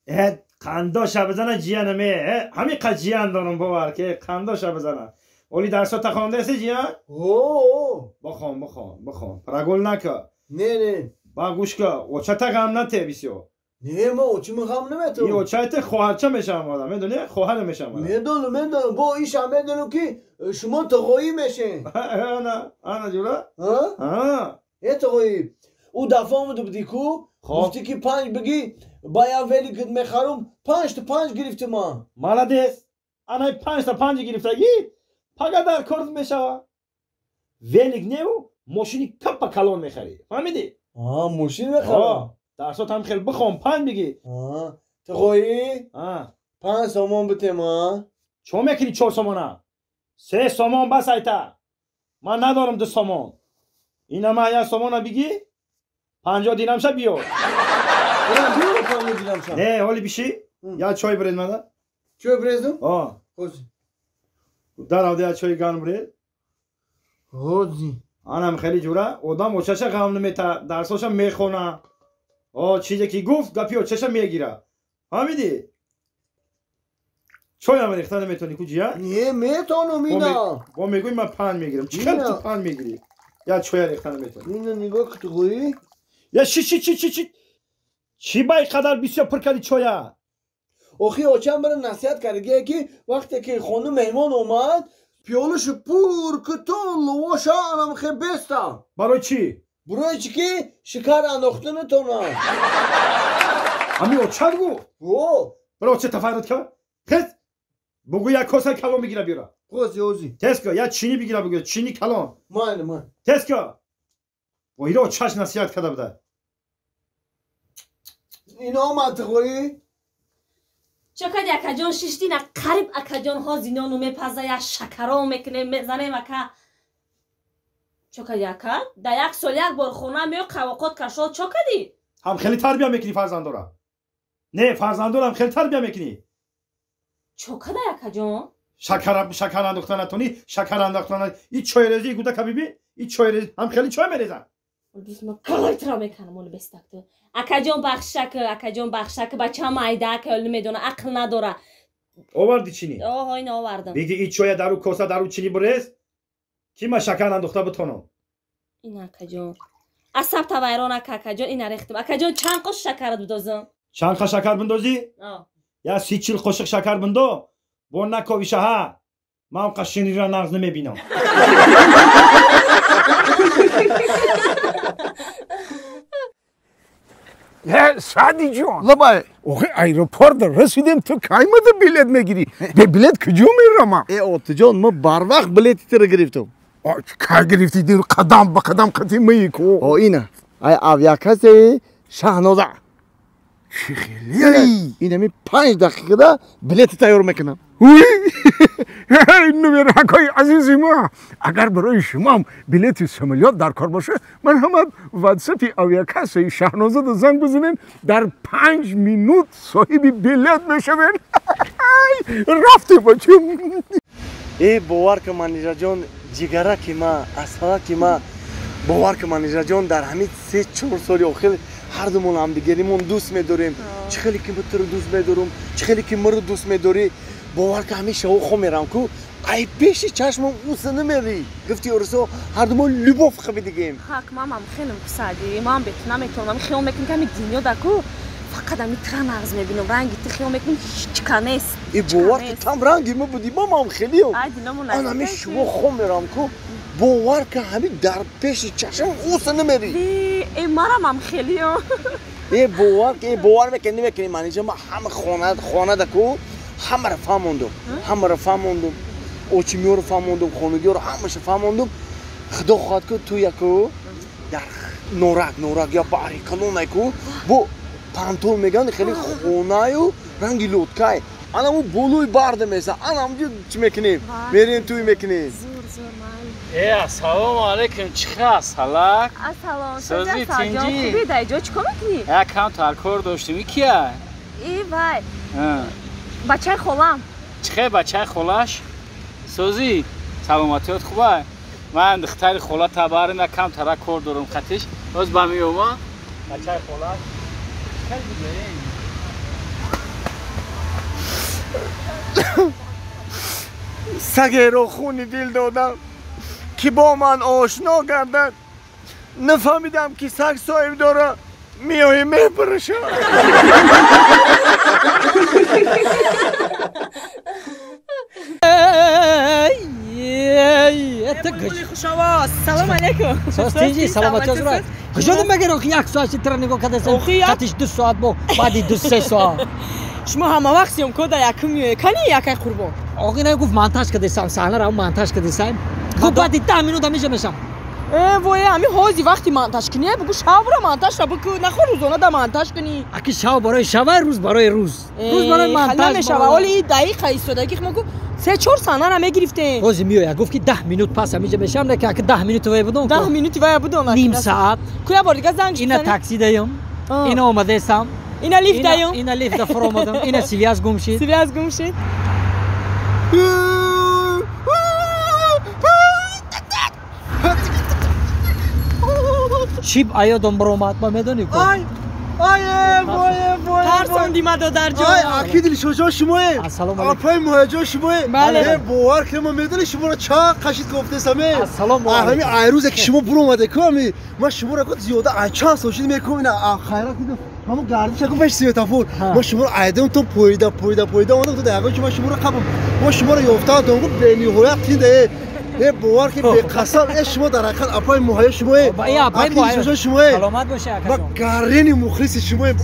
Қандоша бизана ҷиянаме. Ҳамин қад ҷиян дорам, бовар ки қандоша бизана. Оли дарсота хондаси ҷиян? О, Бихон, бихон, бихон. Прогул нака. Не, не. Ба гӯш ка, очата ғам нате бисёр. Не, ма очима ғам наметам. И очайте хоҳарча мешавам одам, медони? Хоҳар мешавам. Медонам, медонам. Бо иша медонам ки шумо тоғоӣ мешен. Ана, ана ҷура? Ҳа? Ҳа. Э тоғоӣ. Ӯ дафъа омада будӣ ку? Гуфтӣ ки 5 бигӣ, ба як велик мехарум, 5 та 5 гирифтим ман. Молодец. Анай 5 та 5 гирифтагӣ, пага дар кор мешава. Велик неву, мошини каппа калон мехарӣ. Фаҳмидӣ? А, мошин мехарам. Дарсот ҳам хел бихон, 5 бигӣ. Тоғоӣ? 5 сомон битем, а? Чо мекунӣ 4 сомона? 3 сомон бас айта. Ман надорам 2 сомон. Инама 1 сомона бигӣ, 50 динамша биёр. Не, ҳоли бишӣ, як чой бирез мада. Чой бирезум? Ҳози. Дар авда як чои гарм бирез. Ҳози. Анам хеле ҷура, одам очаша ғам намета, дарсоша мехона. О, чизе ки гуфт, гапи очаша мегира. Фаҳмидӣ? Чоям рехта наметонӣ ку ҷия? Не, метонам ина. Бо мегӯй ман 5 мегирам. Чӣ хел ту 5 мегирӣ? Як чоя рехта наметонӣ. Ина нигоҳ ки туғоӣ. Я ши ши ши ши ши. Чӣ ба ин қадар бисёр пур кардӣ чоя? Охи очам бара насиҳат кардагие ки вақте ки хона меҳмон омад, пиёлашу пур ки то лувоша анам хе беста. Барои чӣ? Барои чӣ ки шикар андохта натонад. Ҳамин очат гуфт? О. Бара оча тафайрат кар. Хез. Бугӯ як коса калон бигира биёра. Ҳози, ҳози. Тез ка, як чини бигира бугӯ, чини калон. Майли, майли. Тез ка. Бо ира очаш насиҳат карда буда. Ина омад тоғоӣ? Чо кади акаҷон шиштина, қариб акаҷон ҳози нону мепаза, як шакаро мекунем, мезанем ака. Чо кади ака? Да як сол як бор хона меё қавоқот кашол чо кади? Ҳам хеле тарбия мекунӣ фарзандора. Не, фарзандора ҳам хеле тарбия мекунӣ. Чо када акаҷон? Шакар андохта натонӣ, шакар андохта натонӣ. И чойрезӣ гудака бибин, и чойрезӣ ҳам хеле чой мерезан. Калайтра меканам оли бестакту. Акаҷон бахшак, акаҷон бахшак, бача майда ака оли медона, ақл надора. Оварди чини? Оҳо, ина овардам. Биги и чоя дару коса дару чини бирез, ки ман шакар андохта битонам. Ина акаҷон. Асаб тавайрон ака, акаҷон, ина рехтам. Акаҷон чанд қошуқ шакар бидозам? Чанд қа шакар биндозӣ? Я 30-40 қошуқ шакар биндо, бо наковиша ҳа. Ман қа шинира нағз намебинам. Сади ҷон. Лабай. Охи аэропорт расидем, ту кай мада билет мегирӣ? Бе билет куҷо мерамам? Э, отиҷон, ма барвақт билети тира гирифтам. Кай гирифтӣ? Қадам ба қадам қати маи ку. О, ина. Ай авиакассаи Шаҳноза. Чӣ хеле? Ин ҳамин 5 дақиқада билети тайёр мекунам. Нумеракҳои азизи ма, агар барои шумоам билети самолёт дар кор бошад, ман ҳама ватсапи авиакассаи Шаҳнозада занг бизанем, дар 5 минут соҳиби билет мешавем. Рафтем бачам. Э, бовар ка манижаҷон, ҷигараки ма, асалаки ма, бовар ка манижаҷон, дар ҳамин 3-4 соли охир ҳар думон ҳамдигаримон дӯст медорем. Чӣ хеле ки туро дӯст медорам, чӣ хеле ки маро дӯст медорӣ. Бовар ка ҳамин шаво хом мерам ку, ай пеши чашмам уса намерӣ. Гуфти орусо ҳар думо любовь хабидигем. Ҳак, мамам хелем кусадӣ, ман бе ту наметавонам. Хиёл мекунам ки ҳамин дунё да ку фақат ҳамин тра нағз мебинам. Ранги ту хиёл мекунам ҳеҷ ка нест. Э, бовар ки там ранги ма будӣ, мамам хелиам. Ай диломон Ан ҳамин шумо хом мерам ку, бовар ка ҳамин дар пеши чашмам уса намерӣ. Э, марамам хелиам. Э, бовар ки, бовар мекунӣ, намекунӣ, манижа ма ҳама хона да ку ҳамаро фаҳмондум, ҳамаро фаҳмондум, очимиёро фаҳмондум, хонагиёро ҳамаша фаҳмондум. Худо хоҳад ку ту яку дар норак, норак я баҳри калонай ку бо пантол меган хеле хонаю ранги лодкай. Ана ӯ болои барда меса, ана ҳамҷо чӣ мекунем? Мерем туй мекунем. Зур, зур, майли. Э, ассалому алайкум, чӣ хел асалак? Ассалом, Сӯзи тинҷӣ? Хубӣ, дар ҷо чӣ кор мекунӣ? Як кам таркор доштем, и кия? И вай. Бачаи холам. Чӣ хел бачаи холаш? Сӯзи, саломатиёт хуба? Ман духтари хола табарим, як кам тара кор дорам хатиш. Боз ба меома. Бачаи холаш. Чӣ хел буд? Сагеро хуни дил додам ки бо ман ошно гардад. Нафаҳмидам ки саг соҳиб дора, меои мепараша. Хушовоз. Салом алейкум. Состинҷи, саломатӣ озурат. Куҷо магар охи як соат ши тира нигоҳ кардасем? Қатиш 2 соат бо баъди 2-3 соат. Шумо ҳама вақт съёмка да якум меоед. Кани якай Қурбон? Оғи на гуфт монтаж кардасам, саҳнаро монтаж кардасам. Гуфт баъди 10 минут ҳамеша мешам. Вой, ами ҳози вақти монтаж кунӣ, бугу шавра монтажра бикӯ, нахо рӯзона да монтаж кунӣ. Аки шав барои шава, рӯз барои рӯз. Рӯз барои монтаж намешава. Оли и дақиқа истодагӣ мо гу 3-4 саҳнара мегирифтем. Ҳози меояд, гуфт ки 10 минут пас ҳамиҷа мешавам, не ки аки 10 минут вай будам. 10 минути вай будам. Ним саат. Ку я бор дига занг Ина такси даём. Ина омадаестам. Ина лифт даём. Ина лифт да фуромадам. Ина связь гум шид. Связь гум шид. Чип аёдам баромад, ма медонӣ ку? Ай, ай, вой, вой. Тарсонди ма додарҷон. Ай, аки Дилшодҷон шумое. Ассалому алайкум. Апаи Муҳайяҷон шумое. Бале. Бовар кунед, ма медонӣ шуморо чанд қашид гуфтесам. Ассалому алайкум. Ҳами айрӯзе ки шумо буромаде ку, ами ма шуморо ку зиёда ай чанд сол шид мекунам, ина хайрат дидам. Ҳамон гардиша ку пеш светофор. Ма шуморо айдам то поида, поида, поида омадам, то ягон чи ма шуморо қабам. Ма шуморо ёфтам, то гу бениҳоят тинда. Бовар ки беқасам, шумо дар ҳақиқат апаи Муҳайё шумое. Апаи Муҳайё шумое. Саломат бошед, акаҷон. Ма гарени мухлиси шумое.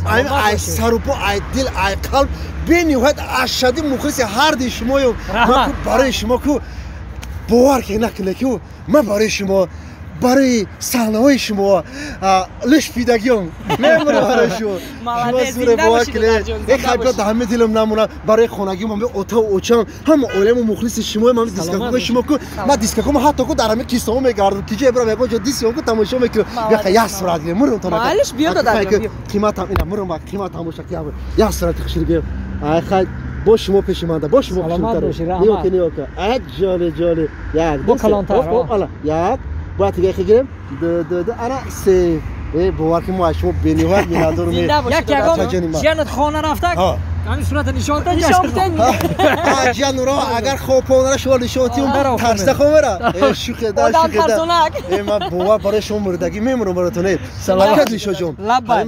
Ай сарупо, ай дил, ай қалб бениҳоят ашадди мухлиси ҳарди шумоем. Ма ку барои шумо ку бовар ки накунед ку ман барои шумо, барои саҳнаҳои шумо лиш фидагиём мемонам барои шумо. Шумо зуре бовар кунед. Хайбиёт дар ҳама дилам намонам. Барои хонагиам ҳама отаву очам, ҳама оиламо мухлиси шумоем. Ҳама дискакои шумо ку ман дискакомо ҳатто ку дар ҳама кисаҳо мегардам. Ки ҷое бирам ягон ҷо диск ку тамошо мекунам. Яха як сурат гирем. Мурам то Малиш биё додарҷон, биё. Қиматам ина мурам, қиматам боша ки як сурати хушил гирем. Ай хай бо шумо пеши манда, бо шумо Саломат бошӣ, раҳмат. Ниёка, ниёка. Ай ҷоли, ҷоли. Як, Бо калонтар. Ала, як. Бояд дига хигирем. Ду, ду, ду, ана се. Бовар ки мо аз шумо бениҳоят миннатдорем. Як ягон ҷиянат хона рафтак, ҳамин сурата нишон дод. Нишон дод. Ҷиян нуро агар хоб понара шумо нишон тиюм, тарсда хомера. Шӯхеда, шӯхеда. Ман бовар барои шумо мурдагӣ мемурам баротон. Ака Дилшодҷон,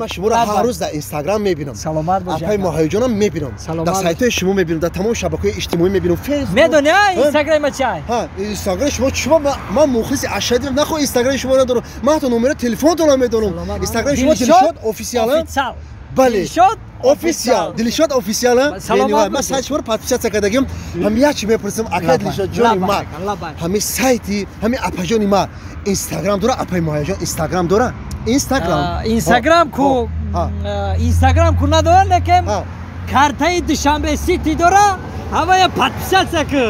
ман шуморо ҳар рӯз дар Инстаграм мебинам. Саломат бошед. Апаи Муҳайёҷонам мебинам. Дар сайтҳои шумо мебинам, дар тамоми шабакаҳои иҷтимоӣ мебинам. Фейсбук. Медонӣ, Инстаграм чай? Ҳа, Инстаграм шумо шумо ман мухлиси ашаддиам. Нахо Инстаграми шумо надорам. Ман ҳатто номери телефонтонам медонам. Инстаграми шумо Дилшод официал. Бале. Дилшод официал. Дилшод официал. Ман сайти шуморо подписаться кардагим. Ҳам як чи мепурсам, ака Дилшод ҷони ма. Ҳами сайти, ҳами апаҷони ма Инстаграм дора, апаи Муҳайёҷон Инстаграм дора? Инстаграм. Инстаграм ку Инстаграм ку надора, лекин картаи Душанбе Сити дора, ҳамая подписаться ку.